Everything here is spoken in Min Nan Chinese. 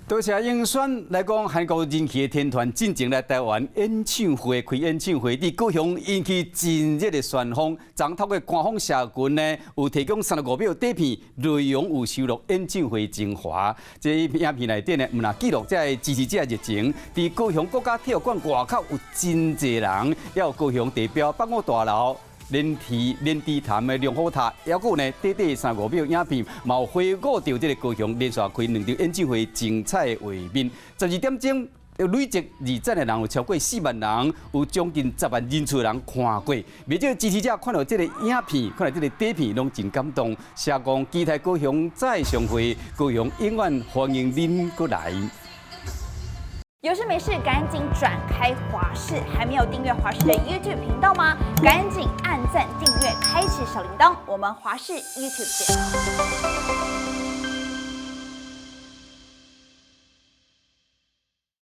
多謝英選來講，韓國人氣的天團進前來台灣演唱會開演唱會，佇高雄引起真熱的旋風。昨透過官方社群呢，有提供35秒短片，內容有收錄演唱會精華。這影片內底呢，毋但記錄這个支持者熱情，佇高雄國家體育館外口有真濟人，也有高雄地標八五大樓。連池連池潭的龍虎塔，抑閣有呢，短短三五秒影片，嘛有回顧著這个高雄連續開兩場演唱會精彩的畫面。12點鐘，累計預展的人有超過4萬人，有將近10萬人次人看過。袂少支持者看著這个影片，看著這个短片，攏真感動。寫講期待高雄再相會，高雄永遠歡迎恁閣來。有事沒事趕緊轉開華視，還沒有訂閱華視的 YouTube 頻道嗎？趕緊按讚訂閱，開啟小鈴鐺。我們華視 YouTube 見。